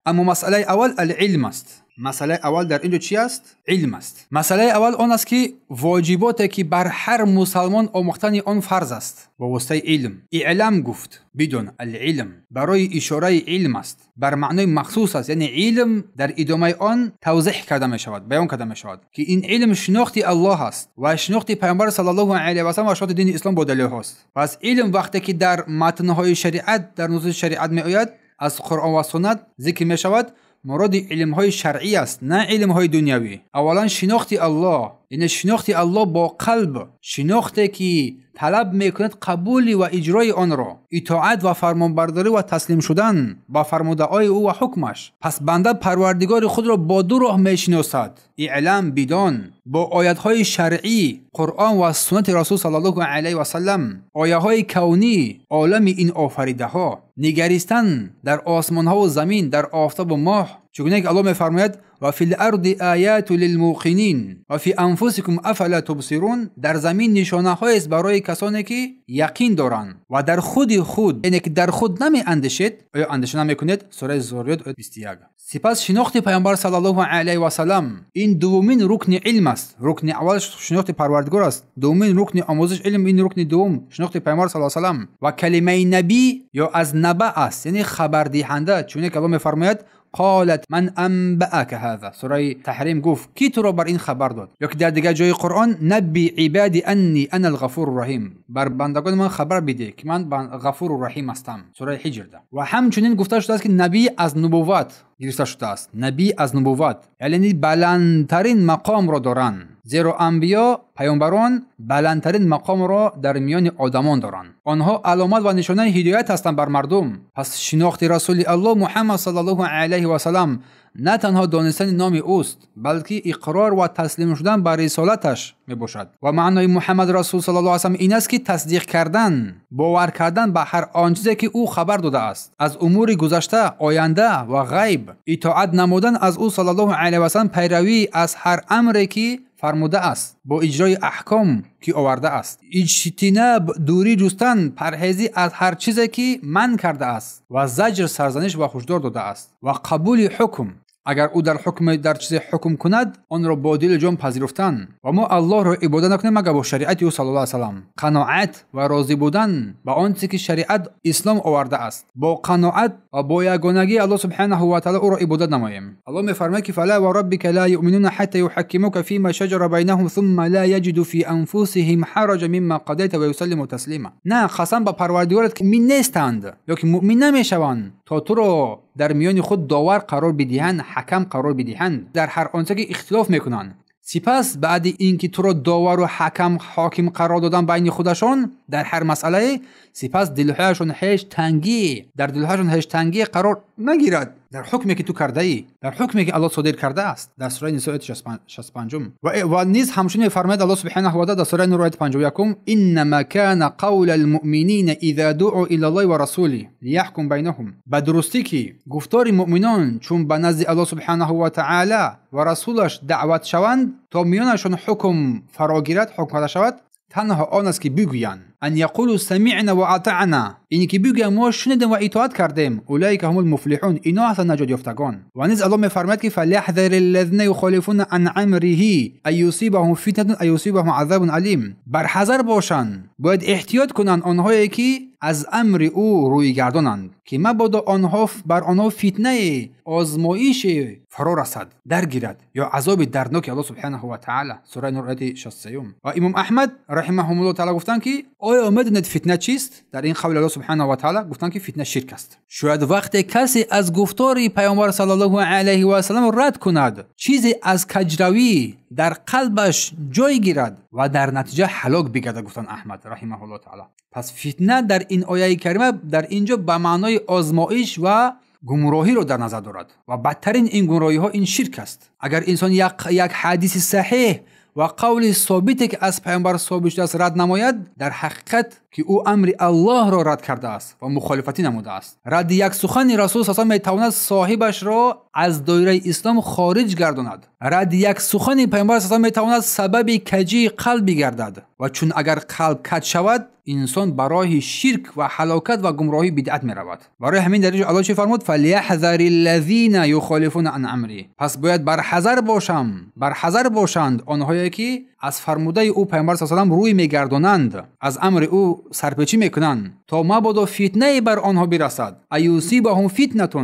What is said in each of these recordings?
Аммо масъалаи аввал алилм аст. Масъалаи аввал дар инҷо чӣ аст? Илм аст. Масъалаи аввал он аст, ки воҷиботе ки бар ҳар мусалмон омӯхтани он фарз аст ба воситаи илм. Иълам гуфт, бидон, алилм барои ишораи илм аст, бар маънои махсус аст, яъне илм дар идомаи он тавзеҳ карда мешавад, баён карда мешавад, ки ин илм шинохти Аллоҳ аст ва шинохти Пайғамбар саллаллоҳу алайҳи васаллам ва шинохти дини ислом бо далелҳост. Пас илм вақте ки дар матнҳои шариат, дар нусуси шариат меояд, аз Қуръон ва суннат зикр мешавад, муроди илмҳои шаръӣ аст, на илмҳои дунявӣ. Аввалан шинохти Аллоҳ, яъне шинохти Аллоҳ бо қалб, шинохте ки талаб мекунад қабули ва иҷрои онро, итоат ва фармонбардорӣ ва таслим шудан ба фармудаҳои ӯ ва ҳукмаш. Пас банда Парвардигори худро бо ду роҳ мешиносад: иълам, бидон, бо оятҳои шаръӣ, Қуръон ва суннати Расул саллаллоҳу алайҳи васаллам, ояҳои кавнӣ, олами ин офаридаҳо, нигаристан дар осмонҳо ва замин, дар офтобу моҳ. Чунон ки Аллоҳ мефармояд: ва фил арди ояту лилмуқинин ва фи анфусикум афала тубсирун. Дар замин нишонаҳоест барои касоне ки яқин доранд ва дар худи худ, яъне ки дар худ намеандешед, оё андеша намекунед? Сураи Зориёт, оят 21. Сипас шинохти Пайғамбар саллаллоҳу алайҳи васаллам, ин дуввумин рукни илм аст. Рукни аввал шинохти Парвардигор аст, дуввумин рукни омӯзиш илм, ин рукни дуввум шинохти Пайғамбар саллаллоҳу алайҳи васаллам. Ва калимаи набӣ ё аз наба аст, яъне хабардиҳанда. Чунон ки Аллоҳ мефармояд: قالت من أنبأك هذا. سورة تحريم گفت کی تو را بر این خبر داد؟ یا که در دیگر جای قرآن نبی عبادی انی انا الغفور الرحیم، بر بندگان من خبر بده که من غفور الرحیم هستم. سوره حجر ده. و همچنین گفته شده است که نبی از نبوت گرفته شده است. نبی از نبوت یعنی بلندترین مقام را دارند، زیرا انبیا پیامبران بلندترین مقام را در میان آدمان دارند. آنها علامت و نشانه هدایت هستند بر مردم. پس شناخت رسول الله محمد صلی الله علیه و سلم نه تنها دانستن نام اوست، بلکه اقرار و تسلیم شدن بر رسالتش می باشد. و معنای محمد رسول صلی الله علیه و سلم این است که تصدیق کردن، باور کردن به هر آن چیزی که او خبر داده است از امور گذشته، آینده و غیب، اطاعت نمودن از او صلی الله علیه و سلم، پیروی از هر امری که فرموده است، با اجرای احکام که آورده است، اجتناب، دوری جستن، پرهیزی از هر چیزی که من کرده است و زجر، سرزنش و هشدار داده است و قبول حکم. اگر او در حکم در چیز حکم کند، آن را با دل جان پذیرفتن و ما الله را عبادت نکنیم مگر با شریعت او صلی الله علیه و سلم. قناعت و راضی بودن با آنچه که شریعت اسلام آورده است، با قناعت و با یگانگی الله سبحانه و تعالی او را عبادت نماییم. الله میفرماید که فلا و ربک لا یؤمنون حتی یحکموک فیما شجر بینهم ثم لا یجدوا فی انفسهم حرجا مما قضیت و یسلموا تسلیما. نه، قسم به پروردگارت که مؤمن نیستند یا که مؤمن نمیشوند تا تو را در میان خود داور قرار بدهند، حکم قرار بدهند در هر آنچه که اختلاف میکنند. سپس بعد اینکه تو را داور و حکم حاکم قرار دادن بین خودشان در هر مسئله، سپس دلهایشان هیچ تنگی در دلهایشان هیچ تنگی قرار نگیرد در حکمی که تو کرده ای، در حکمی که الله صادر کرده است. در سوره نساء آیت 65. و نیز همچنین می‌فرماید الله سبحانه و تعالی در سوره نور آیت 51: انما کان قول المؤمنین اذا دعوا الى الله ورسوله لیحکم بینهم. به درستی که گفتار مؤمنان چون به نزد الله سبحانه و تعالی و رسولش دعوت شوند تا میانشان حکم فراگیرد، حکم کرده شود، تنها آن است که بگویند ان یقولوا سمعنا و اطعنا، اینی که بگویند ما شنیدیم و اطاعت کردیم. اولئک هم المفلحون، اینا هستند نجات یافتگان. و نیز الله میفرماید که فلیحذر الذین یخالفون عن امره ان یصیبهم فتنه او یصیبهم عذاب الیم. برحذر باشند، باید احتیاط کنند آنهایی که از امر او روی گردانند، که مبادا آنها بر آنها فتنه آزمایش فرا رسد، درگیرد یا عذاب دردناک الله سبحانه و تعالی. سوره نور آیت 63. و امام احمد رحمه الله تعالی گفتند که آیا میدونید فتنه چیست؟ در این قول الله سبحانه و تعالی گفتند که فتنه شرک است. شاید وقتی کسی از گفتار پیامبر صلی الله علیه و سلم رد کند، چیزی از کجروی در قلبش جای گیرد و در نتیجه هلاک بگردد، گفتند احمد رحمه الله تعالی. پس فتنه در این آیه کریمه در اینجا به معنای آزمایش و گمراهی رو در نظر دارد و بدترین این گمراهی ها این شرک است. اگر انسان یک حدیث صحیح و قول ثابتی که از پیامبر ثابت شده است رد نماید، در حقیقت ки ӯ амри Аллоҳро рад кардааст ва мухолифатӣ намудааст. Радди як сухани Расул саллаллоҳу алайҳи васаллам метавонад соҳибашро аз доираи ислом хориҷ гардонад. Радди як сухани Паёмбар саллаллоҳу алайҳи васаллам метавонад сабаби каҷии қалб бигардад ва чун агар қалб каҷ шавад, инсон ба роҳи ширк ва ҳалокат ва гумроҳии бидъат меравад. Барои ҳамин дар инҷо Аллоҳ чӣ фармуд? فَلْيَحْذَرِ الَّذِينَ يُخَالِفُونَ عَنْ أَمْرِهِ. Пас бояд барҳазар бошанд онҳое ки аз фармудаи ӯ Паёмбар саллаллоҳу алайҳи васаллам рӯй мегардонанд, аз амри ӯ сарпечӣ мекунанд, то мабодо фитнае бар онҳо бирасад. أَيُصِيبَهُمْ فِتْنَةٌ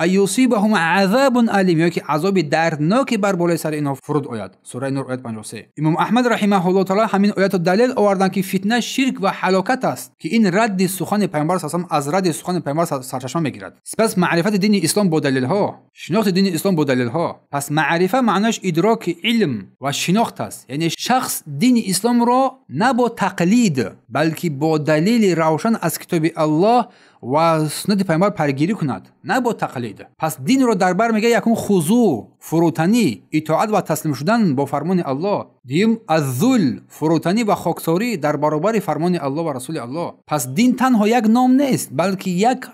أَيُصِيبَهُمْ عَذَابٌ أَلِيمٌ, ё ки азоби дардноке бар болои сари инҳо фуруд ояд. Сураи Нур, оят 53. Имом Аҳмад раҳимаҳуллоҳ таъоло ҳамин оятро далел оварданд, ки фитна ширк ва ҳалокат аст, ки ин радди сухани Паёмбар саллаллоҳу алайҳи васаллам аз радди сухани Паёмбар сарчашма мегирад. Сипас маърифати дини ислом бо далелҳо, шинохти дини ислом бо далелҳо. Пас маърифа маънояш идроки илм ва шинохт аст, яъне шахс дини исломро на бо тақлид, балки бо далели равшан аз китоби Аллоҳ ва суннати Паёмбар пайгирӣ кунад, на бо тақлид. Пас динро дар бар мегирад якум хузӯъ, фурӯтанӣ, итоат ва таслим шудан бо фармони Аллоҳ. Дуюм аззул, фурӯтанӣ ва хоксорӣ дар баробари фармони Аллоҳ ва расули Аллоҳ. Пас дин танҳо як ном нест, балки як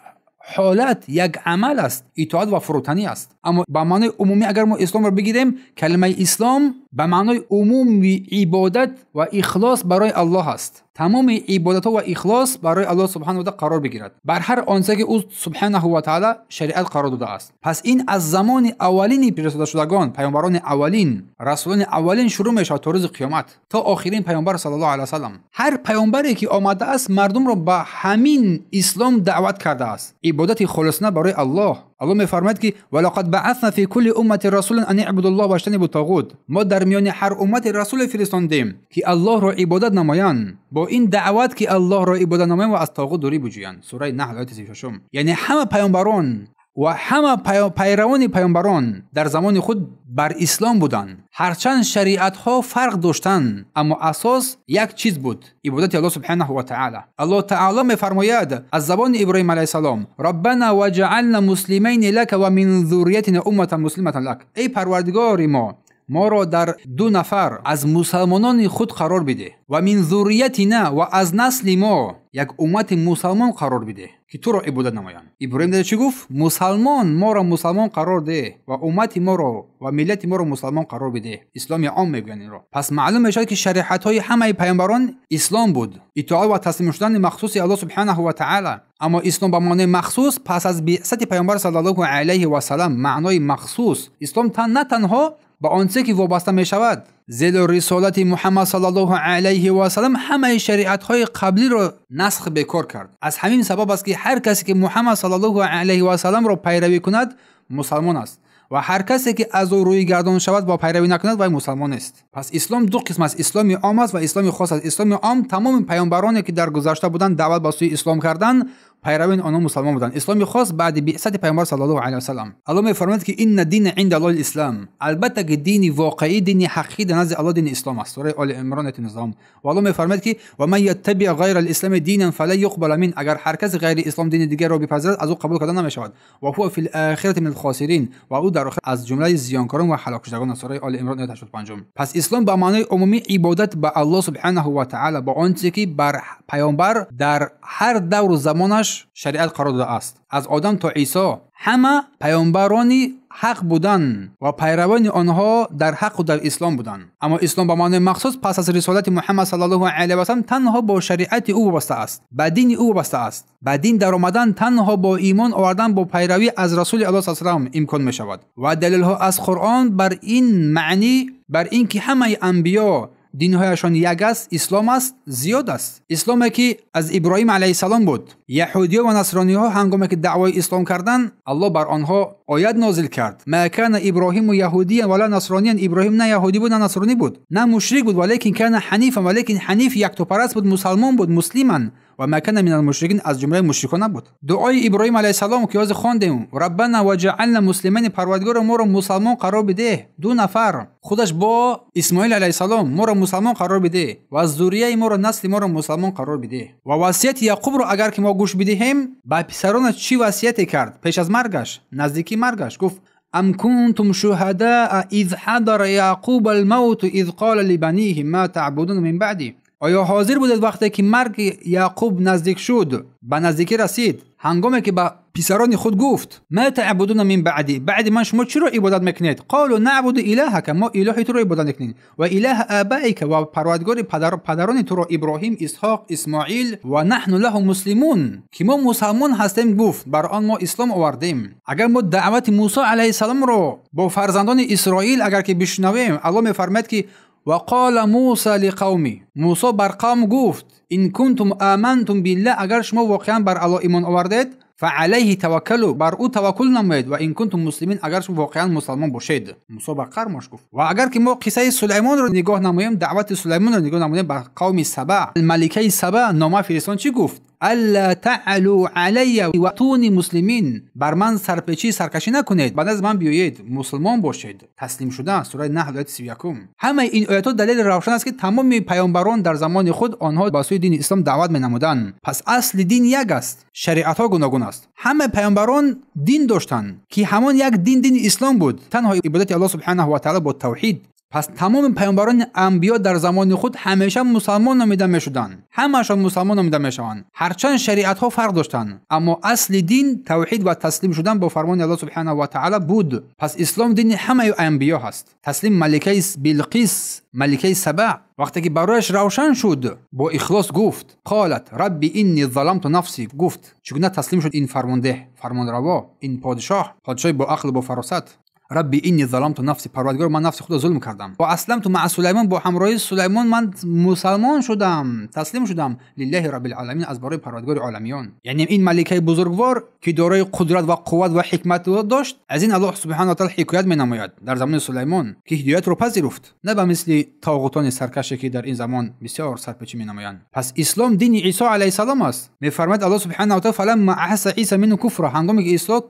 ҳолат, як амал аст, итоат ва фурӯтанӣ аст. Аммо ба маънои умумӣ агар мо исломро бигирем, калимаи ислом ба маънои умуми ибодат ва ихлос барои Аллоҳ аст. Тамоми ибодатҳо ва ихлос барои Аллоҳ субҳанаҳу ва таъоло қарор бигирад, бар ҳар он чизе ки ӯ субҳанаҳу ва таъоло шариат қарор додааст. Пас ин аз замони аввалини фиристодашудагон, паёмбарони аввалин, расулони аввалин шурӯъ мешавад то рӯзи қиёмат, то охирин паёмбар саллаллоҳу алайҳи васаллам. Ҳар паёмбаре ки омадааст, мардумро ба ҳамин ислом даъват кардааст, ибодати холисона барои Аллоҳ. Аллоҳ мефармояд ки وَلَقَدْ بَعَثْنَا فِي كُلِّ أُمَّةٍ رَسُولًا أَنِ اعْبُدُوا اللَّهَ وَاجْتَنِبُوا الطَّاغُوتَ. Мо дар миёни ҳар уммате расуле фиристондем, ки Аллоҳро ибодат намоянд, бо ин даъват ки Аллоҳро ибодат намоянд ва аз тоғут дурӣ биҷӯянд. Сураи Наҳл, ояти 36. Яъне ҳама паёмбарон ва ҳама пайравони паёмбарон дар замони худ бар ислом буданд. Ҳарчанд шариатҳо фарқ доштанд, аммо асос як чиз буд: ибодати Аллоҳ субҳанаҳу ва таъоло. Аллоҳ таъоло мефармояд аз забони Иброҳим алайҳиссалом: رَبَّنَا وَاجْعَلْنَا مُسْلِمَيْنِ لَكَ وَمِنْ ذُرِّيَّتِنَا أُمَّةً مُسْلِمَةً لَكَ. Эй Парвардигори мо, моро дар ду нафар аз мусалмонони худ қарор бидеҳ, ва мин зурриятина, ва аз насли мо як уммати мусалмон қарор бидеҳ, ки туро ибодат намоянд. Иброҳим дар чӣ гуфт? Мусалмон, моро мусалмон қарор деҳ ва уммати моро ва миллати моро мусалмон қарор бидеҳ. Исломи ом мегӯянд инро. Пас маълум мешавад, ки шариатҳои ҳамаи паёмбарон ислом буд, итоат ва таслим шудани махсуси Аллоҳ субҳанаҳу ва таъоло. Аммо ислом ба маънои махсус пас аз биъсати паёмбар саллаллоҳу алайҳи васаллам, маънои махсус ислом на танҳо ба он чизе ки вобаста мешавад, зеро рисолати Муҳаммад саллаллоҳу алайҳи васаллам ҳамаи шариатҳои қаблиро насх бекор кард. Аз ҳамин сабаб аст, ки ҳар касе ки Муҳаммад саллаллоҳу алайҳи васалламро пайравӣ кунад, мусалмон аст, ва ҳар касе ки аз ӯ рӯй гардон шавад ва пайравӣ накунад, вай мусалмон нест. Пас ислом ду қисм аст: исломи ом аст ва исломи хос аст. Исломи ом тамоми паёмбароне ки дар гузашта буданд, даъват ба сӯи ислом карданд, пайравони онҳо мусалмон буданд. Исломи хос баъди биъсати паёмбар саллаллоҳу алайҳи васаллам. Аллоҳ мефармояд ки инна дина инда Аллоҳи ислам. Албатта ки дини воқеӣ, дини ҳақиқӣ дар назди Аллоҳ дини ислом аст. Сураи Оли Имрон, ояти 19. Ва Аллоҳ мефармояд ки ва ман яттабиъ ғайра алислами динан фалан юқбала мин. Агар ҳар касе ғайри ислом дини дигарро бипазирад, аз ӯ қабул карда намешавад. Ва ҳува фил охирати минал хосирин. Ва ӯ дар охират аз ҷумлаи зиёнкорон ва ҳалокшудагон аст. Сураи Оли Имрон, ояти 85. Пас ислом ба маънои умумӣ ибодат ба Аллоҳ субҳанаҳу ва таъоло, ба он чизе ки бар паёмбар дар ҳар давру замонаш шариат қарор додааст. Аз Одам то Исо ҳама паёмбарони ҳақ буданд ва пайравони онҳо дар ҳақу дар ислом буданд. Аммо ислом ба маънои махсус пас аз рисолати Муҳаммад саллаллоҳу алайҳи васаллам танҳо бо шариати ӯ вобаста аст, ба дини ӯ вобаста аст. Ба дин даромадан танҳо бо имон овардан, бо пайравӣ аз расули Аллоҳ саллаллоҳу алайҳи васаллам имкон мешавад. Ва далелҳо аз Қуръон бар ин маънӣ, бар ин ки ҳамаи анбиё динҳояшон як аст, ислом аст, зиёд аст. Исломе ки аз Иброҳим алайҳиссалом буд. Яҳудиё ва насрониҳо ҳангоме ки даъвои ислом карданд, Аллоҳ бар онҳо оят нозил кард: ма кана Иброҳиму яҳудиян вала насрониян. Иброҳим на яҳудӣ буд, на насронӣ буд, на мушрик буд, валекин кана ҳанифан, валекин ҳаниф яктопараст буд, мусалмон буд, муслиман. Ва ма кана минал мушрикин, аз ҷумлаи мушрикон набуд. Дуои Иброҳим алайҳиссалом ки ҳозир хондем: Раббана ваҷаална муслимайни, Парвардигоро моро мусалмон қарор бидеҳ. Ду нафар, худаш бо Исмоил алайҳиссалом, моро мусалмон қарор бидеҳ ва зуррияи моро, насли моро мусалмон қарор бидеҳ. Ва васияти Яқубро агар ки мо гӯш бидиҳем, ба писаронаш чӣ васияте кард пеш аз маргаш, наздикии маргаш? Гуфт: أم كنتم شهداء إذ حضر يعقوب الموت إذ قال لبنيه ما تعبدون من بعدي. Оё ҳозир будед вақте ки марги Яъқуб наздик шуд, ба наздикӣ расид, ҳангоме ки ба писарони худ гуфт: ма таъбудуна мин баъди, баъди ман шумо чиро ибодат мекунед? Қолу наъбуду илаҳака, мо илоҳи туро ибодат мекунем, ва илаҳа абаика, ва парвардигори падарони туро, Иброҳим, Исҳоқ, Исмоил, ва наҳну лаҳу муслимун, ки мо мусалмон ҳастем. Гуфт: бар он мо ислом овардем. Агар мо даъвати Мусо алайҳиссаломро бо фарзандони Исроил агар ки бишнавем, Аллоҳ мефармояд ки ва қола Муса лиқавми, Мусо бар қавм гуфт: ин кунтум амантум биллаҳ, агар шумо воқеан бар Аллоҳ имон овардед, фаалайҳи таваккалу, бар ӯ таваккул намоед, ва ин кунтум муслимин, агар шумо воқеан мусалмон бошед. Мусо ба қармош гуфт. Ва агар ки мо қиссаи Сулаймонро нигоҳ намоем, даъвати Сулаймонро нигоҳ намоем ба қавми Саба, маликаи Саба нома фиристон, чӣ гуфт? Алла таълу алайя ватуни муслимин, бар ман сарпечӣ саркашӣ накунед, ба назди ман биёед, мусулмон бошед. Таслим шудан, сураи Наҳл ояти 31. Ҳамаи ин оятҳо далели равшан аст ки тамоми паёмбарон дар замони худ онҳо ба сӯи дини ислом даъват менамуданд. Пас асли дин як аст, шариатҳо гуногун аст. Ҳамаи паёмбарон дин доштанд ки ҳамон як дин, дини ислом буд, танҳо ибодати Аллоҳ субҳанаҳу ва таъала бо тавҳид. Пас тамоми паёмбарони анбиё дар замони худ ҳамеша мусалмон номида мешуданд, ҳамаашон мусалмон номида мешаванд, ҳарчанд шариатҳо фарқ доштанд, аммо асли дин тавҳид ва таслим шудан бо фармони Аллоҳ субҳанаҳу ва таъала буд. Пас ислом дини ҳамаи анбиё ҳаст. Таслим маликаи Билқис, маликаи Саба, вақте ки барояш равшан шуд, бо ихлос гуфт: қолат рабби инни заламту нафси. Гуфт, чӣ гуна таслим шуд ин фармондеҳ, фармонраво, ин подшоҳ, подшоҳи бо ақлу бо фаросат. Рабби инни заламту нафси, парвардигор, ман нафси худро зулм кардам. Ва асламту маа Сулаймон, бо ҳамроҳии Сулаймон ман мусалмон шудам, таслим шудам. Лиллаҳи раббил оламин, аз барои парвардигори оламиён. Яъне ин маликаи бузургвор ки дорои қудрат ва қувват ва ҳикмат дошт, аз ин Аллоҳ субҳанаҳу ва таъала ҳикоят менамояд дар замони Сулаймон, ки ҳидоятро пазируфт, на ба мисли тоғутони саркаше ки дар ин замон бисёр сарпечӣ менамоянд. Пас ислом дини Исо алайҳиссалом аст. Мефармояд Аллоҳ субҳанаҳу ва таъала: фаламма аҳасса Исо минҳу куфра, ҳангоме ки Исо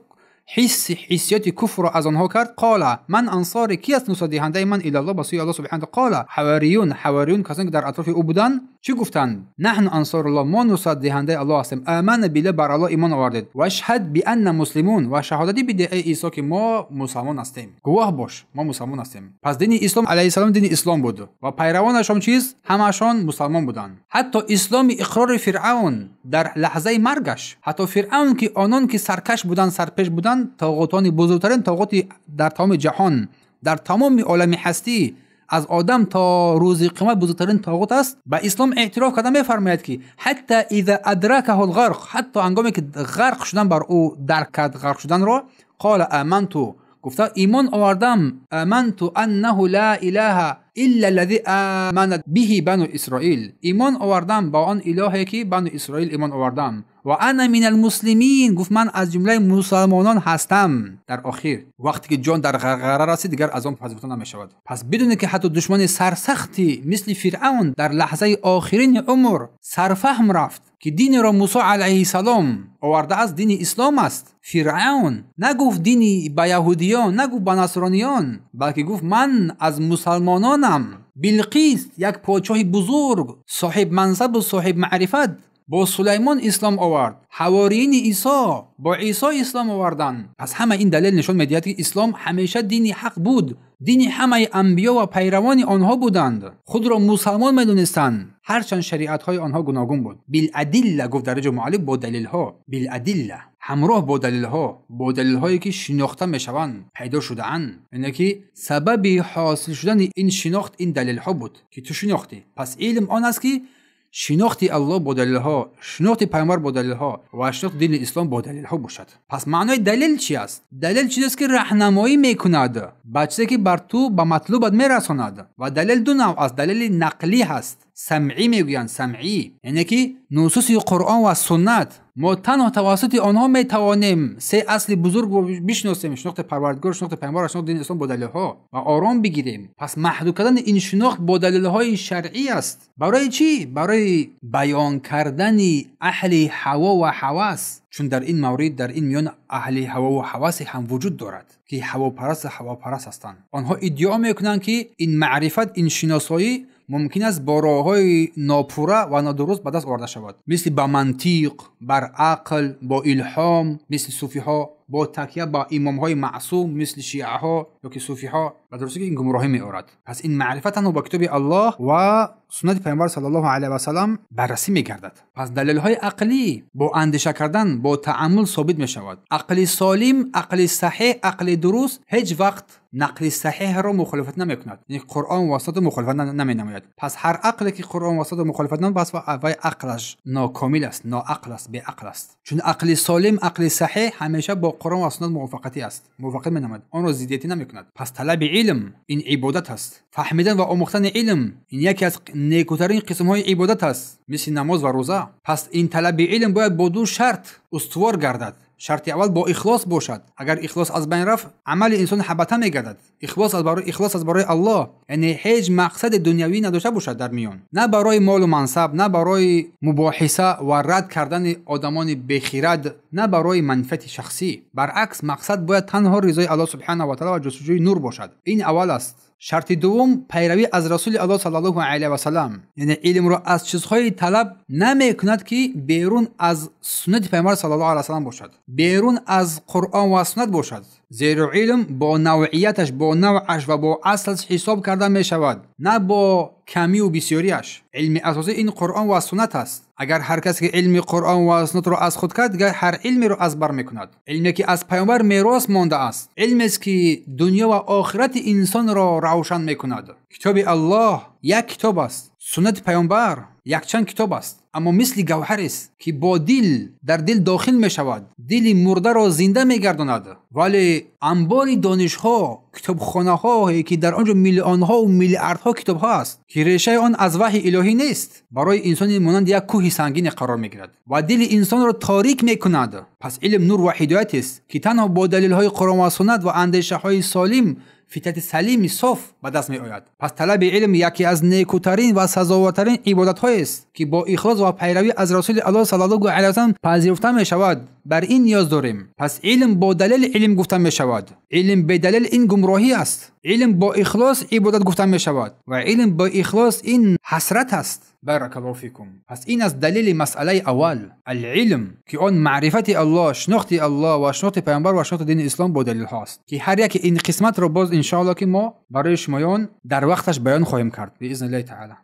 ҳисси ҳиссиёти куфрро аз онҳо кард, қола ман ансори, ки аст нусратдиҳандаи ман, илаллоҳ, ба сӯи Аллоҳ субҳанаҳу. Қола ҳавариюн, ҳавариюн касоне ки дар атрофи ӯ буданд, чӣ гуфтанд? Наҳну ансоруллоҳ, мо нусратдиҳандаи Аллоҳ ҳастем. Амана биллаҳ, бар Аллоҳ имон овардед. Вашҳад бианна муслимун, ва шаҳодатӣ бидеҳ эй Исо ки мо мусалмон ҳастем. Гувоҳ бош, мо мусалмон ҳастем. Пас дини ислом алайҳиссалом дини ислом буд ва пайравонашон чиз ҳамаашон мусалмон буданд. Ҳатто исломи иқрори Фиръавн дар лаҳзаи маргаш, ҳатто Фиръавн ки онон ки саркаш буданд, сарпеш буданд, тоғутони бузургтарин тоғути дар тамоми ҷаҳон, дар тамоми олами ҳастӣ, аз одам то рӯзи қиёмат бузургтарин тоғут аст, ба ислом эътироф карда мефармояд ки ҳатта иза адракаҳу лғарқ, ҳатто ҳангоме ки ғарқ шудан бар ӯ дарк кард ғарқ шуданро, қола аманту, гуфта имон овардам, аманту аннаҳу ла илаҳа илла аллази аманат биҳи бану Исроил, имон овардам ба он илоҳе ки бану Исроил имон овардам, ва ана минал муслимин, гуфт ман аз ҷумлаи мусалмонон ҳастам. Дар охир вақте ки ҷон дар ғарғара расид, дигар аз он пазируфта намешавад. Пас бидунед ки ҳатто душмани сарсахти мисли Фиръавн дар лаҳзаи охирини умр сарфаҳм рафт ки динеро Мусо алайҳиссалом овардааст, дини ислом аст. Фиръавн нагуфт дини ба яҳудиён, нагуфт ба насрониён, балки гуфт ман аз мусалмононам. Билқис, як подшоҳи бузург, соҳиб мансабу соҳиб маърифат, бо Сулаймон ислом овард. Ҳавориини Исо бо Исо ислом оварданд. Пас ҳама ин далел нишон медиҳад ки ислом ҳамеша дини ҳақ буд, дини ҳамаи анбиё ва пайравони онҳо буданд, худро мусалмон медонистанд, ҳарчанд шариатҳои онҳо гуногун буд. Биладилла, гуфт дар ҷо муаллиф, бо далелҳо, биладилла, ҳамроҳ бо далелҳо, бо далелҳое ки шинохта мешаванд, пайдо шудаанд. Яъне ки сабаби ҳосил шудани ин шинохт ин далелҳо буд ки ту шинохтӣ. Пас илм он аст ки шинохти Аллоҳ бо далелҳо, шинохти пайғамбар бо далелҳо ва шинохти дини ислом бо далелҳо бошад. Пас маънои далел чи аст? Далел чизест ки раҳнамоӣ мекунад ба чизе ки бар ту ба матлубат мерасонад. Ва далел ду навъ аст. Далели нақлӣ ҳаст, самъӣ мегӯянд, самъӣ, яъне ки нусуси Қуръон ва суннат. Мо танҳо тавассути онҳо метавонем се асли бузургро бишносем: шинохти Парвардигор, шинохти пайғамбар ва шинохти дини ислом бо далелҳо ва ором бигирем. Пас маҳдуд кардани ин шинохт бо далелҳои шаръӣ аст. Барои чӣ? Барои баён кардани аҳли ҳаво ва ҳавас, чун дар ин маврид, дар ин миён аҳли ҳаво ва ҳавасе ҳам вуҷуд дорад ки ҳавопараст ва ҳавопараст ҳастанд. Онҳо иддао мекунанд ки ин маърифат, ин шиносоӣ мумкин аст бо роҳҳои нопурра ва нодуруст ба даст оварда шавад, мисли ба мантиқ, бар ақл, бо илҳом, мисли суфиҳо, бо такя ба имомҳои маъсум, мисли шиаҳо ё ки суфиҳо. Ба дурустӣ ки ин гумроҳӣ меорад. Пас ин маърифат танҳо ба китоби Аллоҳ ва суннати паёмбар саллаллоҳу алайҳи васаллам баррасӣ мегардад. Пас далелҳои ақлӣ бо андеша кардан, бо таъаммул собит мешавад. Ақли солим, ақли саҳеҳ, ақли дуруст ҳеҷ вақт нақли саҳеҳро мухолифат намекунад. Яъне Қуръон ва суннатро мухолифат наменамояд. Пас ҳар ақле ки Қуръон ва суннатро мухолифат намояд, пас вай ақлаш нокомил аст, ноақл аст, беақл аст. Чун ақли солим, ақли саҳеҳ ҳамеша бо Қуръон ва суннат мувофиқатӣ аст, мувофиқат менамояд, онро зиддиятӣ намекунад. Пас талаби илм ин ибодат аст. Фаҳмидан ва омӯхтани илм ин яке аз некӯтарин қисмҳои ибодат аст, мисли намоз ва рӯза. Пас ин талаби илм бояд бо ду шарт устувор гардад. Шарти аввал бо ихлос бошад. Агар ихлос аз байн рафт, амали инсон ҳабата мегардад. Ихлос аз барои Аллоҳ, яъне ҳеҷ мақсади дунявӣ надошта бошад дар миён, на барои молу мансаб, на барои мубоҳиса ва рад кардани одамони бехирад, на барои манфиати шахсӣ. Баръакс, мақсад бояд танҳо ризои Аллоҳ субҳанаҳу ва таъоло ва ҷустуҷӯи нур бошад. Ин аввал аст. Шарти дуввум пайравӣ аз Расули Аллоҳ саллаллоҳу алайҳи васаллам. Яъне илмро аз чизҳои талаб намекунад, ки берун аз суннати паёмбар саллаллоҳу алайҳи васаллам бошад, берун аз Қуръон ва суннат бошад. Зеро илм бо навъияташ, бо навъаш ва бо аслаш ҳисоб карда мешавад, на бо камию бисёриаш. Илми асосӣ ин Қуръон ва суннат аст. Агар ҳар касе ки илми Қуръон ва суннатро аз худ кард, дигар ҳар илмеро аз бар мекунад. Илме ки аз паёмбар мерос мондааст, илмест ки дунё ва охирати инсонро равшан мекунад. Китоби Аллоҳ як китоб аст, суннати паёмбар якчанд китоб аст, аммо мисли гавҳарест, ки бо дил дар дил дохил мешавад, дили мурдаро зинда мегардонад. Вале анбори донишҳо, китобхонаҳое ки дар он ҷо миллионҳову миллиардҳо китобҳо аст, ки решаи он аз ваҳйи илоҳӣ нест, барои инсони монанди як кӯҳи сангине қарор мегирад ва дили инсонро торик мекунад. Пас илм нур ва ҳидоятест, ки танҳо бо далелҳои Қуръон ва суннат ва андешаҳои солим, фитрати салими соф ба даст меояд. Пас талаби илм яке аз некӯтарин ва сазовортарин ибодатҳоест, ки бо ихлос ва пайравӣ аз Расули Аллоҳ саллаллоҳу алайҳи васаллам пазируфта мешавад. Бар ин ниёз дорем. Пас илм бо далели илм гуфта мешавад. Илм бедалел ин гумроҳӣ аст. Илм бо ихлос ибодат гуфта мешавад ва илм бо ихлос ин ҳасрат аст. Баракаллоҳу фикум. Пас ин аст далели масъалаи аввал, алилм, ки он маърифати Аллоҳ, шинохти Аллоҳ ва шинохти паёмбар ва шинохти дини ислом бо далелҳо аст, ки ҳар яке ин қисматро боз иншоаллоҳ ки мо барои шумоён дар вақташ баён хоҳем кард биизниллаҳи таъоло.